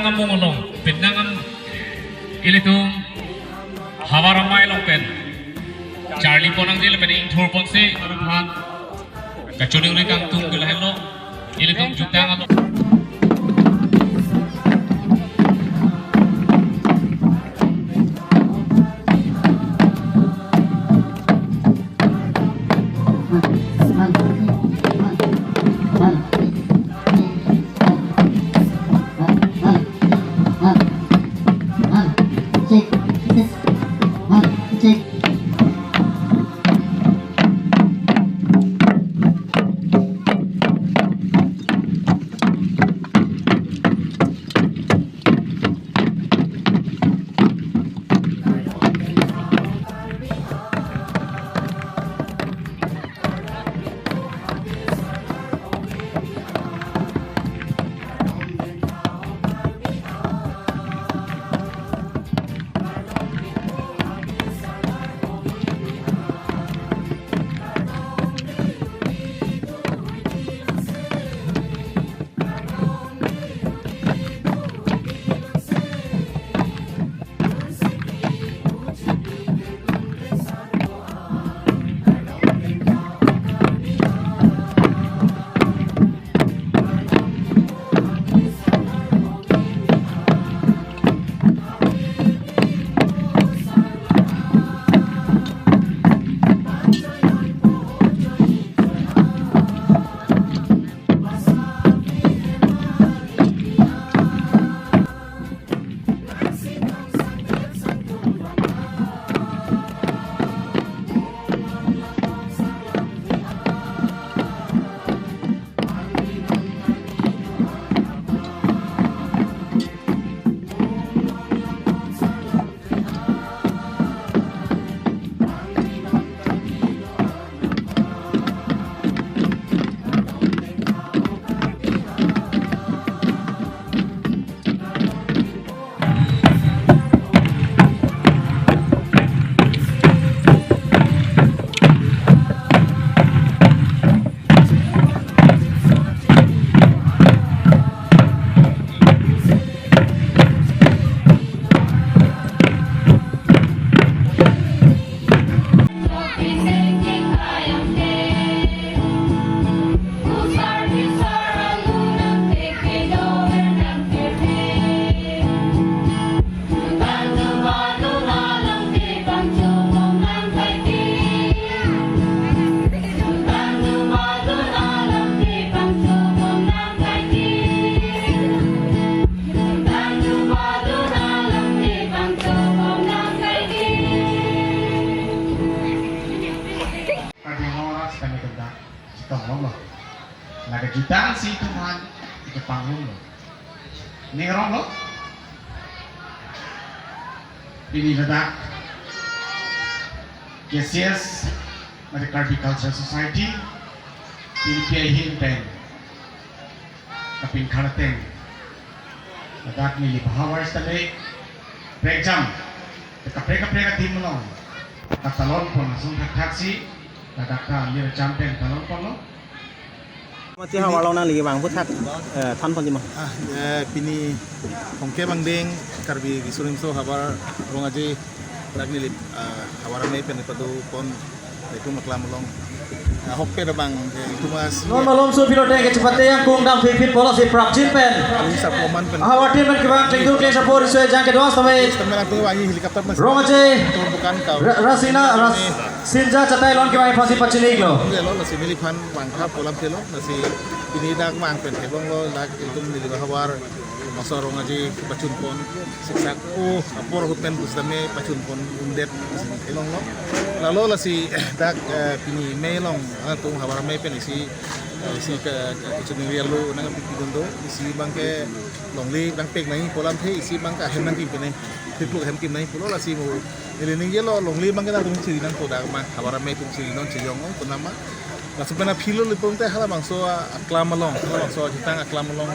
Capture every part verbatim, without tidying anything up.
Amung along penang am ilitum Havar Amei along pen charli pon nangji lapen ingthur ponsi aphan kachoningri kangtung ke lahenlo, ilitum jutang along. Karbi Anglong arat sitame dak chetong longlo. Lake jutang si itum aphan kepangrum lo. Ning arong lo. Pini ladak K C S, mate Karbi Cultural Society, pini P I hin pen kapingkar ateng ladak neli bahavar sitame prekjam kaprek kaprek adim along katalon pon asong thakthak si ladak ta neli champion talon ponlo. Mati havar along nangli vang aphuthak, eh, than ponji ma? Ah, eh, pini Hongke Bangdeng Karbi Riso Nimso Havar Rong Aje dak neli, ah, Havar Amei pen pado pon itum aklam along. Ah, ahokpet abang, eh, itum as- Non malom so pilote ke chepate yang kung dam phit phit bola si prapjin pen. Kung sa poman pen. Havar team pen kevang chengdun kleng sapo riso ejang kedo sitame. Sitame nangtum vangji helicopter mas. Rong Aje. Tur bukan kau. Ra-, Rasina, Ras-, ini. Sinja Chatai along kevang aphansi pachini-iklo. Ini lo, lasi neliphan vangtha pu alamthe lo, lasi pini dak vang pen theklonglo, dak itum neli bahavar, maso Rong Aje pachun pon, siksak o apor ahut pen pusitame pachun pon undet si theklonglo. Lalo lasi dak, eh, pini mei along, ah, itum Havar Amei pen isi, eh, isi ke, ke, kachoningri alo nangkepidun do, isi abangke longle nangpek nangji pu alamthe, isi abangke ahem nangkim pen nangji, thekluk ahem kim nangji pulo, lasi mo neli ningjelo longle abangke nangtum chiri nangpo dak ma, Havar Amei atum chiri non chiri ong ong pu nama. Laso pen aphi lo lipong te halabangso aklam along, halabangso ajutang aklam along,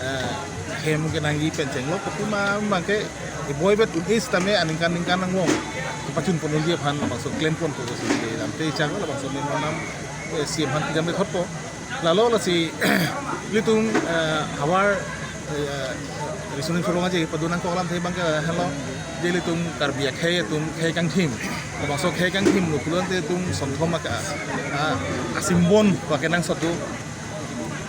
eh, hem kenangji pen chenglo, kopi ma abangke iboi bet un-e sitame aningkan ningkan nangvong pachun pon unji aphan labangso klem ponpo pusi damte chang labangso memo nam, eh, C M aphan pidam de thotpo. Lalo lasi ilitum, eh, Havar, eh, Riso Nimso Rong Aje padonangkok alamthe abangke helo, je ilitum Karbi akhei atum khei kangthim, labangso khei kangthim lo pulote itum sonthom aka, ah, asimbon pakenangso do,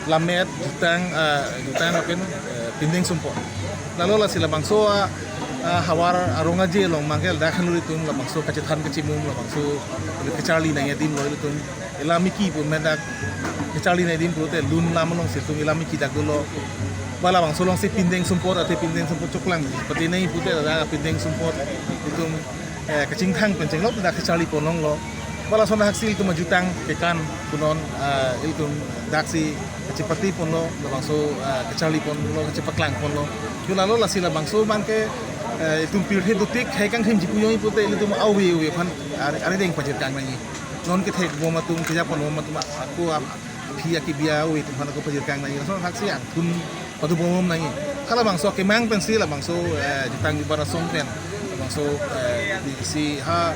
lammet, jutang, ah, jutang lapen, eh, pindeng sumpot. Lalo lasi labangso, ah, ah, havar a-Rong Aje along abangke dak henlo itum labangso kachethan kachimum, labangso kacharli nangji adim lo itum. Ila miki pu medak kacharli nangji adim pulote lun lam alongsi itum ila miki dak dolo. Ba labangso alongsi pindeng sumpot, athe pindeng sumpot choklang pati nangji pute dak pindeng sumpot itum, eh, kachingthang pen chenglok dak kacharli pon longlo. Ba lason haksi itum ajutang kekan punon, eh, itum daksi kachepate ponlo, labangso, eh, kacharli ponlo, kachepaklang ponlo. Yo lalo lasi labangso abangke, eh, itum pirthe dotik khei kangthim chipu jongji pute ilitum ave ave aphan ari, arideng pajirkang nangji. Non kethek bom atum, kejapon bom atum, ako ap-, aphi akibi ave atum aphan ako pajirkang nangji. Lason haksi angthun padu bom nangji. Halabangso kemang pensi labangso, eh, jutang jubat asong pen, labangso, eh, di isi ha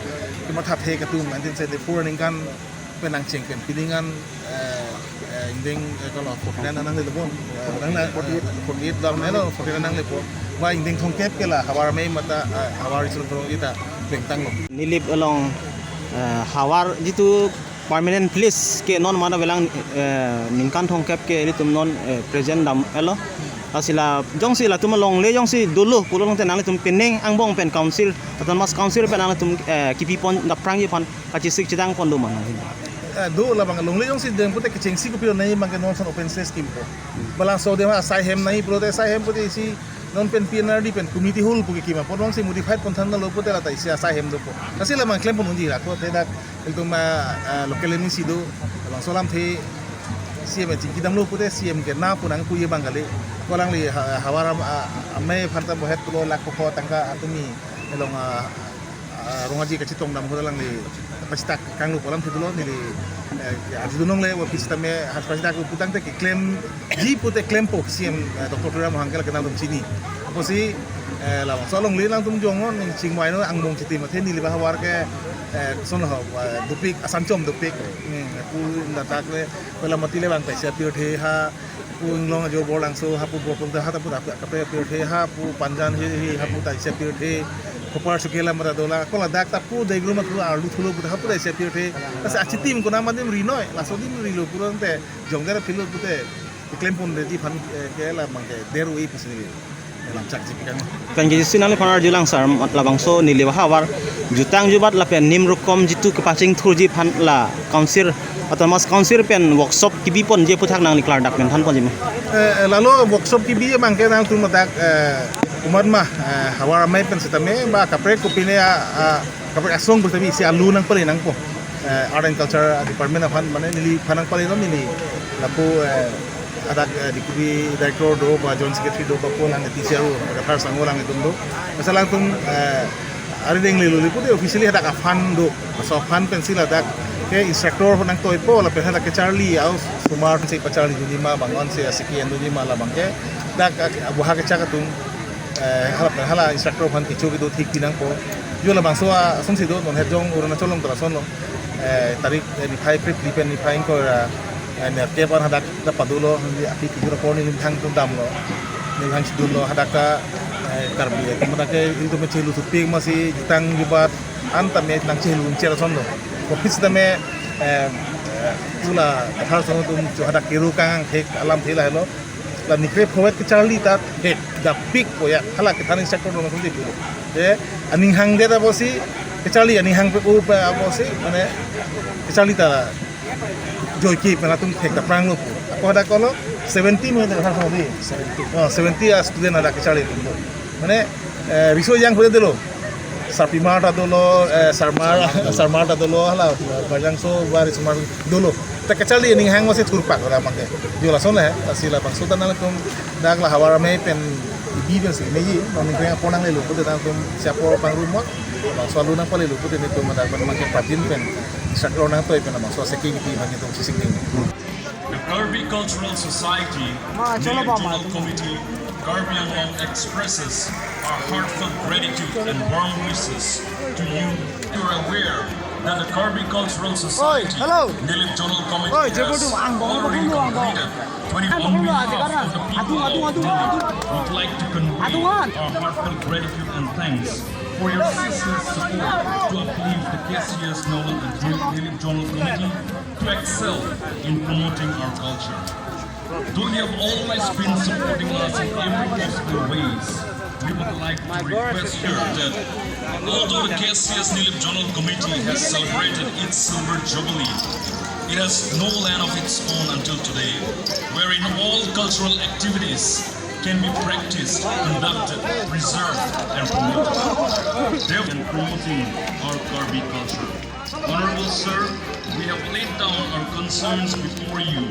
kematha thek atum nineteen seventy-four aningkan pen nangcheng pen piningan, eh, eh, ingdeng, eh, kalau forty-nine nangle lo bon, eh, nang na, forty-eight, forty-eight dam nelo, forty-nine nangle po. Ba ingdeng thomkep ke la havar amei mate, eh, havar Riso Nimso Rong Aje ta plengtanglo. Nilip along, eh, havar jitu permanent place ke non mana velang, eh, ningkan thomkep ke ilitum non, eh, present dam-etlo. Lasi la jongsi latum alongle jongsi dolo pulo tangte nanglitum penang angbong pen council, autonomous council pen nanglitum, eh, kipi pon daprangji aphan kachesik chedang pon do ma nangli? Eh, do labang longle jongsi deng pute kechengsi kopi nangji abangke non ason open space kimpo. Ba laso adim asai hem nangji pulote asai hem pute isi non pen P N R D pen community hall pu kekim apot jongsi modified pon thanlo pute lata isi asai hem dopo. Lasi labang klem pon unji ako te dak ilitum, ah, ah, local M A C do, labangso alamthe C M chingki damlo pute C M ke na pu nangpuji abang kali. Ko alangli ha-, havar am-, ah, amei aphan ta bohet pulo lakh koko tangka atumi elong, ah, ah, Rong Aje kachetong dam ahut alangli pachitak kanglo pu alamthe dolo neli, eh, arjudun longle, office tame ha pachitak lo pu tangte keklemji pute klempo C M, eh, Doctor Tuliram Ronghang ke lake nangtum chini. Apotsi, eh, labangso alongle nangtum jongnon ning chingvainon angbong chitim athe neli ba havar ke, eh, son ho, eh, dopik, asanchom dopik. Hmm, pu ladak le, pela mati le bang paisa pirthe ha, pu inglong ajo Borlangso, hapu Borpung ta, ha ta pu ta, kape pirthe, hapu Panjan hi, hi, hapu ta isi pirthe, Kopar Sukela mara dola, ko ladak ta pu degro mathu arlu thulo pu ta, hapu ta isi pirthe. Lasi achitim konat adim rinoi, laso adim rilo pulote, jongder philo pute, keklem ponji aphan, eh, ke labangke, der ui pusi neli lamchak jipikang. Pen kejisi nangliphan arjulang sar, mat labangso neli ba havar jutang jubat lapen nim rokom jitu kepachingthurji aphan la council, autonomous council pen workshop kipi ponji aputhak nangli klardak pen than ponji ma? Eh, eh, lalo workshop kipi abangke nangtum ladak, eh, komat ma, eh, havar amei pen setame ba kaprek kopine a, a, kaprek asong pu setame isi alu nangpale nangpo. Eh, Art and Culture Department aphan mane neliphan nangpalenon neli lapu, eh, hadak, eh, Deputy Director do, ba Joint Secretary do, ba Paul ang T C R O, Rathar Sangho lang itum do. Masa alangtum, eh, arideng lelo le pute officially hadak a-fund do. Laso a-fund pensi ladak ke instructor nangtoipo lapen hadak kecharli, osomar si pacharli dunji ma, bang-an si asiki en dunji ma labangke. Dak, ah, buha kechak atum, eh, hala pen hala instructor aphan kecho kedo thik pinangpo. Yo labangso asonsi do, non het jong Arunachal along ta lasonlo. Eh, tarik, eh, niphai phli pen niphai ingkoi ra, eh, nerkep an hadak ta padulo, neli aphi kejur apor neli thang atum damlo. Neli thang chedunlo, hadak ta, eh, Karbi atum hadak ke ilitum chelu supik masi jutang jubat an tame nangchelu uncher asonlo. Office tame, eh, eh, pula Rathar Sangho atum cho hadak kiru kang thek alamthe lahelo. La nikre phowet kecharli ta thek dapik po ya, hala kethan instructor nangtum di pulo. Te aning hangdet apotsi, kecharli aning hang pe-o pe apotsi, mane kecharli ta joike pen latum thek dapranglo pu. Ako hadak kolo seventy mo hadak ha di. Seventy. Oh, seventy a-student hadak kecharli pu. Mane, eh, riso yang pu dolo. Sarpimar ta dolo, eh, Sarmar, Sarmar ta dolo, hala, Barjangso, Barisomar dolo. Ta kecharli aning hang masi thurpak ora mangke. Yo lason le, lasi labangso ta nangtum dak la havar amei pen ibi pensi meji, non ningkreng apor nanglelo pute nangtum si apor pangrum mot, labangso alu nangpalelo pute netum dak pen mangke pajin pen, sakro nangtoi pen labangso aseki kipi mangke tum sisik ding. The Karbi Cultural Society, Mayor Zonal Committee, Karbi Anglong expresses our heartfelt gratitude and warm wishes to you. You're aware that the Karbi Cultural Society, hello. Nilip Zonal Committee, oi, has already completed. Twenty, on behalf of the people of Nilip, would like to convey our heartfelt gratitude and thanks for your ceaseless support to uplift the K C S Nilip, Nilip Zonal Committee to excel in promoting our culture. Though you have always been supporting us in every possible ways, we would like to request here that although the K C S Nilip Zonal Committee has celebrated its silver jubilee, it has no land of its own until today, wherein all cultural activities can be practiced, conducted, preserved, and promoted, thereby promoting our Karbi culture. Honorable Sir, we have laid down our concerns before you.